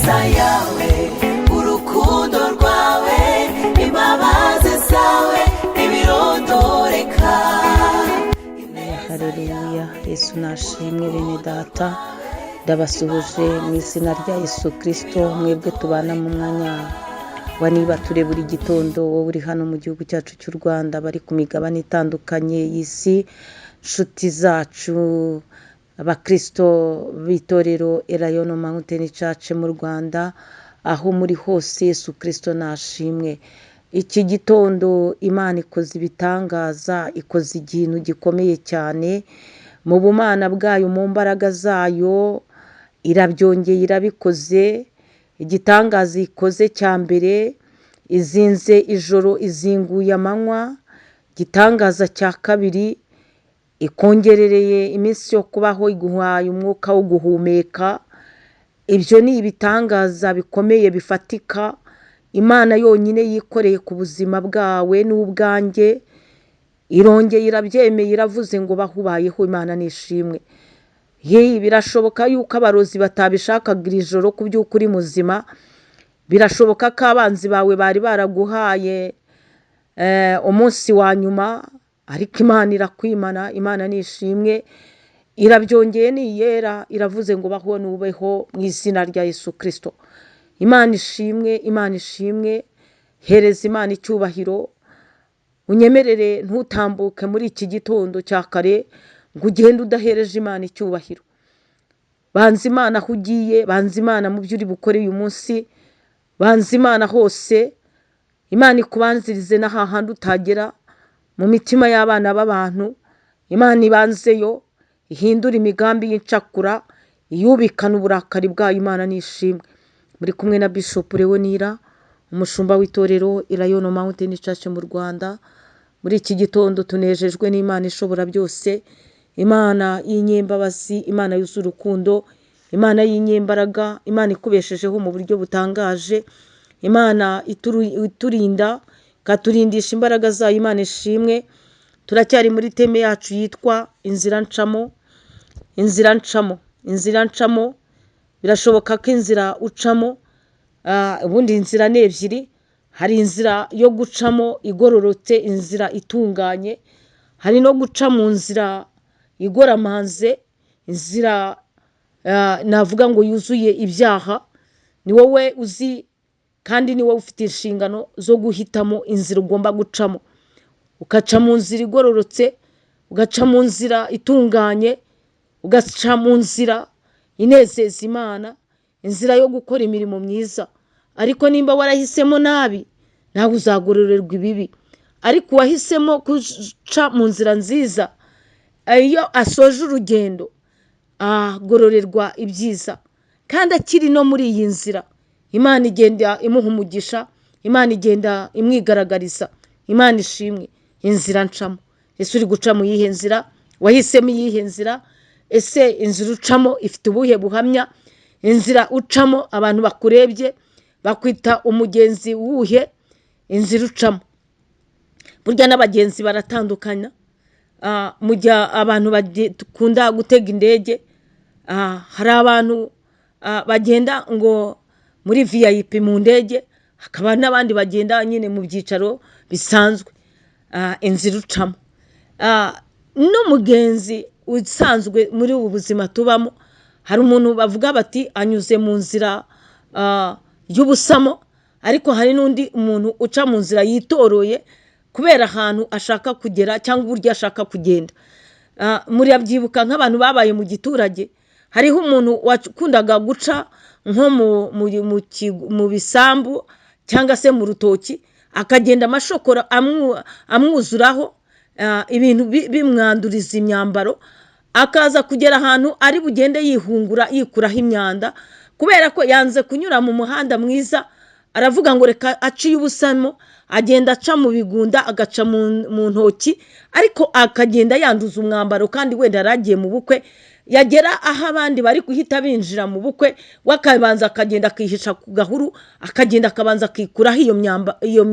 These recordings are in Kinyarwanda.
Ineza yawe, urukundo rwawe, imbabazi zawe ntibirondoreka. Hareruya, Yesu nashimwe. Bene data, ndabasuhuje mu izina rya Yesu Kirisito. Mwebwe tubana mu mwanya wa niba ture buri gitondo, wowe uri hano mu gihugu cyacu cy'u Rwanda, bari ku migabane itandukanye y'isi, nshuti zacu, abakirisito b'itorero Elayono Mountain Church mu Rwanda, aho muri hose, Yesu Kirisito nashimwe. Iki gitondo Imana ikoze ibitangaza, ikoze ikintu gikomeye cyane mu bumana bwayo, mu mbaraga zayo, irabyongeye, irabikoze. Igitangaza ikoze cya mbere, izinze ijoro, izinguye amanywa. Igitangaza cya kabiri, ikongerereye iminsi yo kubaho, iguhaye umwuka wo guhumeka. Ibyo ni ibitangaza bikomeye bifatika Imana yonyine yikoreye ku buzima bwawe n'ubwanjye. Irongeye irabyemeye, iravuze ngo bahubayeho. Imana nishimwe. Yewe, birashoboka yuko abarozi batabishakaga iri joro kubyuka uri muzima. Birashoboka ko abanzi bawe bari baraguhaye umunsi wa nyuma, ariko Imana irakwimana. Imana nishimwe, irabyongeye, niyera, iravuze ngo baho nubeho mu izina rya Yesu Kirisito. Imana ishimwe, Imana ishimwe. Hereza Imana icyubahiro. Unyemerere ntutambuke muri iki gitondo cya kare ngo ugende udahereje Imana icyubahiro. Banza Imana aho ugiye, banza Imana mu byo uri bukore uyu munsi, banza Imana hose. Imana ikubanzirize na hahandi utagera mu mitima y'abana b'abantu. Imana ibanzeyo, ihindure imigambi y'incakura, iyubikane uburakari bwayo. Imana nishimwe. Muri kumwe na Bishop Leonira, umushumba w'itorero Elayono Mountain Church mu Rwanda. Muri iki gitondo tunejejwe n'Imana ishobora byose, Imana y'inyembabazi, Imana yuzuye urukundo, Imana y'inyembaraga, Imana ikubeshejeho mu buryo butangaje, Imana iturinda, ikaturindisha imbaraga zayo. Imana ishimwe. Turacyari muri theme yacu yitwa inzira ncamo, inzira ncamo, inzira ncamo. Birashoboka ko inzira ucamo, ubundi inzira ni ebyiri: hari inzira yo gucamo igororotse, inzira itunganye, hari no guca mu nzira igoramanze, inzira navuga ngo yuzuye ibyaha. Ni wowe uzi kandi ni wowe ufite inshingano zo guhitamo inzira ugomba gucamo, ugaca mu nzira igororotse, ugaca mu nzira itunganye, ugaca mu nzira inezeza Imana, inzira yo gukora imirimo myiza. Ariko nimba warahisemo nabi, nawe uzagororerwa ibibi. Ariko uwahisemo guca mu nzira nziza, iyo asoje urugendo agororerwa ibyiza, kandi akiri no muri iyi nzira Imana igenda imuha umugisha, Imana igenda imwigaragariza. Imana ishimwe. Inzira ncamo. Ese uri guca mu yihe nzira? Wahisemo iyihe nzira? Ese inzira ucamo ifite ubuhe buhamya? Inzira ucamo, abantu bakurebye bakwita umugenzi wuhe? Inzira ucamo, burya n'abagenzi baratandukana. Mu gihe abantu bakunda gutega indege, hari abantu bagenda ngo muri VIP mu ndege, hakaba n'abandi bagenda nyine mu byicaro bisanzwe. Inzira ucamo, n'umugenzi usanzwe muri ubu buzima tubamo, hari umuntu bavuga bati anyuze mu nzira y'ubusamo, ariko hari n'undi muntu uca mu nzira yitoroye kubera ahantu ashaka kugera cyangwa uburyo ashaka kugenda. Murabyibuka nk'abantu babaye mu giturage, hariho umuntu wakundaga guca nko mu bisambu cyangwa se mu rutoki, akagenda amashokoro amwuzuraho, ibintu bimwanduriza imyambaro, akaza kugera ahantu ari bugende yihungura, yikuraho imyanda, kubera ko yanze kunyura mu muhanda mwiza. Aravuga ngo reka aciye ubusamo, agenda aca mu bigunda, agaca mu ntoki, ariko akagenda yanduza umwambaro, kandi wenda yari agiye mu bukwe. Yagera aho abandi bari guhita binjira mu bukwe, we akabanza akagenda akihisha ku gahuru, akagenda akabanza akikuraho iyo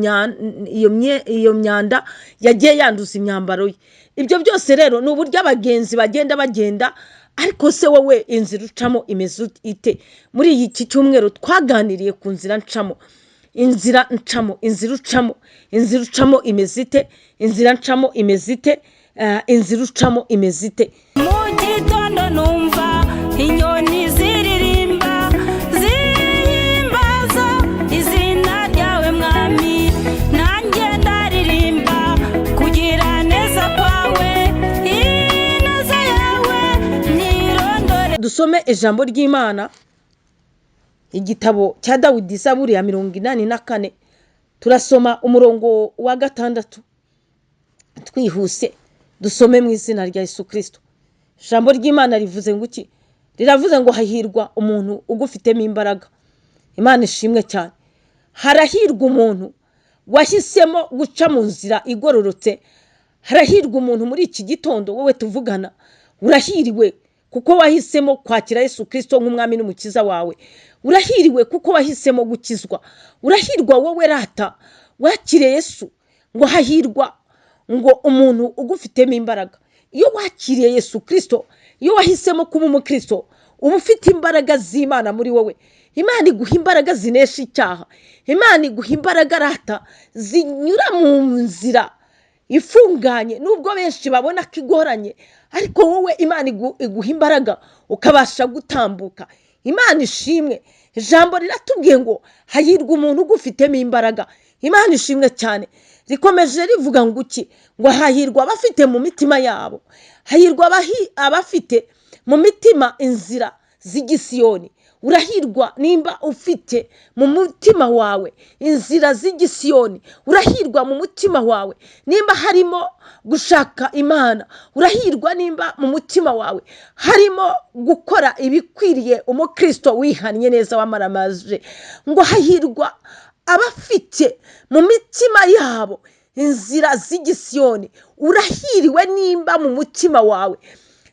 myanda yagiye yanduza imyambaro ye. Ibyo byose rero ni uburyo abagenzi bagenda bagenda. Ariko se wowe inzira ucamo imeze ite? Muri iki cyumweru twaganiriye ku nzira ncamo, inzira ncamo, inzira ucamo, inzira ucamo imeze ite? Inzira ncamo imeze ite? Inzira ucamo imeze ite? Mu gitondo numva inyoni ziririmba, zihimbaza izina ryawe Mwami. Nanjye ndaririmba kugira neza kwawe, ineza yawe ntirondore. Dusome ijambo ry'Imana, igitabo cya Dawidi, Zaburi ya 84, turasoma umurongo wa 6 twihuse. Dusome mu izina rya Yesu Kirisito. Ijambo ry'Imana rivuze ngo iki? Riravuze ngo hahirwa umuntu ugufitemo imbaraga. Imana ishimwe cyane. Harahirwa umuntu wahisemo guca mu nzira igororotse. Harahirwa umuntu muri iki gitondo, wowe tuvugana, urahiriwe kuko wahisemo kwakira Yesu Kirisito nk'umwami n'umukiza wawe. Urahiriwe kuko wahisemo gukizwa. Urahirwa wowe rata wakiriye Yesu. Ngo hahirwa ngo umuntu ugufitemo imbaraga. Iyo wakiriye Yesu Kirisito, iyo wahisemo kuba umukristo, uba ufite imbaraga z'Imana muri wowe. Imana iguha imbaraga zinesha icyaha. Imana iguha imbaraga rata zinyura mu nzira ifunganye, nubwo benshi babona ko igoranye, ariko wowe Imana iguha imbaraga ukabasha gutambuka. Imana ishimwe. Ijambo riratubwiye ngo hahirwa umuntu ugufitemo imbaraga. Imana ishimwe cyane. Rikomeje rivuga ngo iki? Ngo hahirwa abafite mu mitima yabo, hahirwa abafite mu mitima inzira z'igisiyoni. Urahirwa nimba ufite mu mutima wawe inzira z'igisiyoni. Urahirwa mu mutima wawe nimba harimo gushaka Imana. Urahirwa nimba mu mutima wawe harimo gukora ibikwiriye umukristo wihannye neza wamaramaje. Ngo hahirwa abafite mu mitima yabo inzira z'igisiyoni. Urahiriwe nimba mu mutima wawe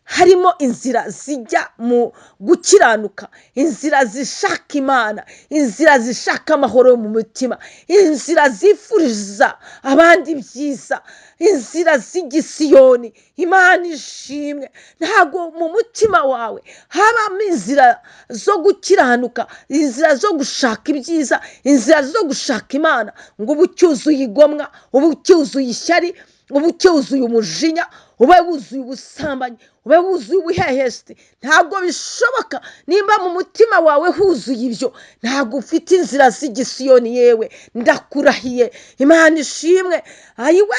harimo inzira zijya mu gukiranuka, inzira zishaka Imana, inzira zishaka amahoro yo mu mutima, inzira zifuriza abandi ibyiza, inzira z'igisiyoni. Imana ishimwe. Ntabwo mu mutima wawe habamo inzira zo gukiranuka, inzira zo gushaka ibyiza, inzira zo gushaka Imana, ngo ubu ucyuzuye igomwa, ubu ucyuzuye ishyari, ubu ucyuzuye umujinya, ube wuzuye ubusambanyi, ube wuzuye ubuhehesi. Ntabwo bishoboka. Nimba mu mutima wawe huzuye ibyo, ntabwo ufite inzira z'igisiyoni. Yewe ndakurahiye. Imana ishimwe. Ayiwe,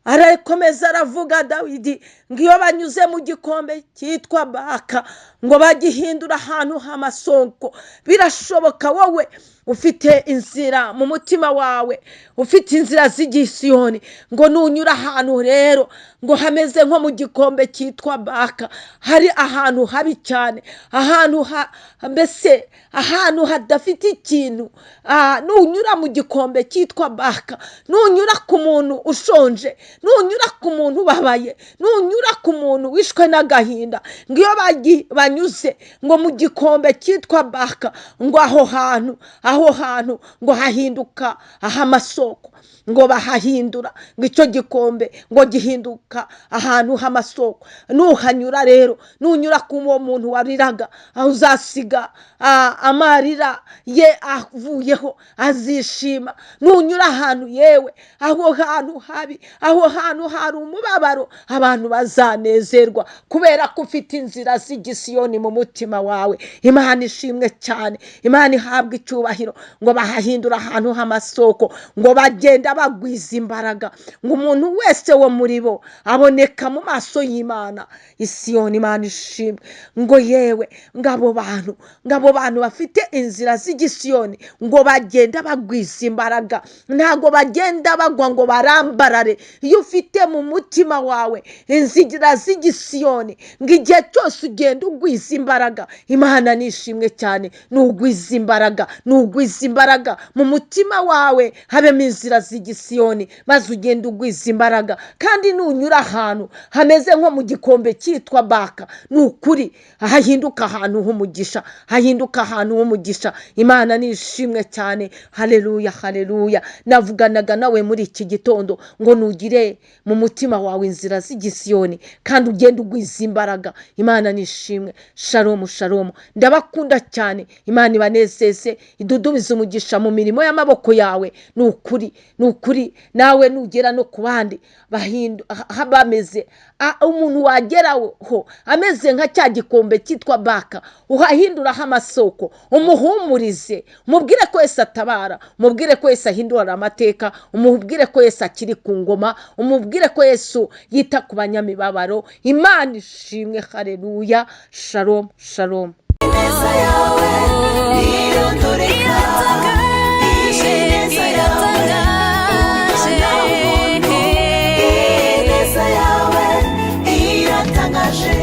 arakomeza aravuga Dawidi ngo iyo banyuze mu gikombe cyitwa Baka, ngo bagihindura ahantu h'amasoko. Birashoboka wowe ufite inzira mu mutima wawe, ufite inzira z'igisiyoni, ngo nunyura ahantu rero ngo hameze nko mu gikombe cyitwa Baka, hari ahantu habi cyane, ahantu mbese ahantu hadafite ikintu. Nunyura mu gikombe cyitwa Baka, nunyura ku muntu ushonje, nunyura ku muntu ubabaye, nunyura ku muntu wishwe n'agahinda, ngo iyo banyuze ngo mu gikombe cyitwa Baka, ngo aho hantu, aho hantu ngo hahinduka ah'amasoko, ngo bahahindura, ngo icyo gikombe ngo gihinduka ahantu h'amasoko. Nuhanyura rero, nunyura ku uwo muntu wariraga, aho uzasiga amarira ye avuyeho, azishima. Nunyura ahantu, yewe aho hantu habi, aho hantu hari umubabaro, abantu bazanezerwa kubera ko ufite inzira z'igisiyoni mu mutima wawe. Imana ishimwe cyane. Imana ihabwa icyubahiro. Ngo bahahindura ahantu h'amasoko, ngo bagenda bagwiza imbaraga, ngo umuntu wese wo muri bo aboneka mu maso y'Imana isiyoni. Imana ishimwe. Ngo yewe, ngo abo bantu, ngo abo bantu bafite inzira z'igisiyoni, ngo bagenda bagwiza imbaraga, ntabwo bagenda bagwa ngo barambarare. Iyo ufite mu mutima wawe inzira z'igisiyoni, ngo igihe cyose ugenda ugwiza imbaraga. Imana nishimwe cyane. Nugwiza imbaraga, nugwiza imbaraga mu mutima wawe habemo inzira z'igisiyoni, maze ugenda ugwiza imbaraga. Kandi nunyura nunyura ahantu hameze nko mu gikombe cyitwa Baka, ni ukuri hahinduka ahantu h'umugisha, hahinduka ahantu h'umugisha. Imana ni ishimwe cyane. Haleluya, haleluya. Navuganaga nawe muri iki gitondo ngo nugire mu mutima wawe inzira z'igisiyoni, kandi ugende ugwiza imbaraga. Imana ni ishimwe. Shalomu, shalomu. Ndabakunda cyane. Imana ibanezeze, idudubize umugisha mu mirimo y'amaboko yawe. Ni ukuri, ni ukuri, nawe nugera no ku bandi bameze, umuntu wageraho ameze nka cya gikombe cyitwa Baka, uhahinduraho amasoko, umuhumurize, umubwire ko Yesu atabara, umubwire ko Yesu ahindura amateka, umubwire ko Yesu akiri ku ngoma, umubwire ko Yesu yita ku banyamibabaro. Imana ishimwe. Haleluya. Shalom, shalom. Ineza yawe.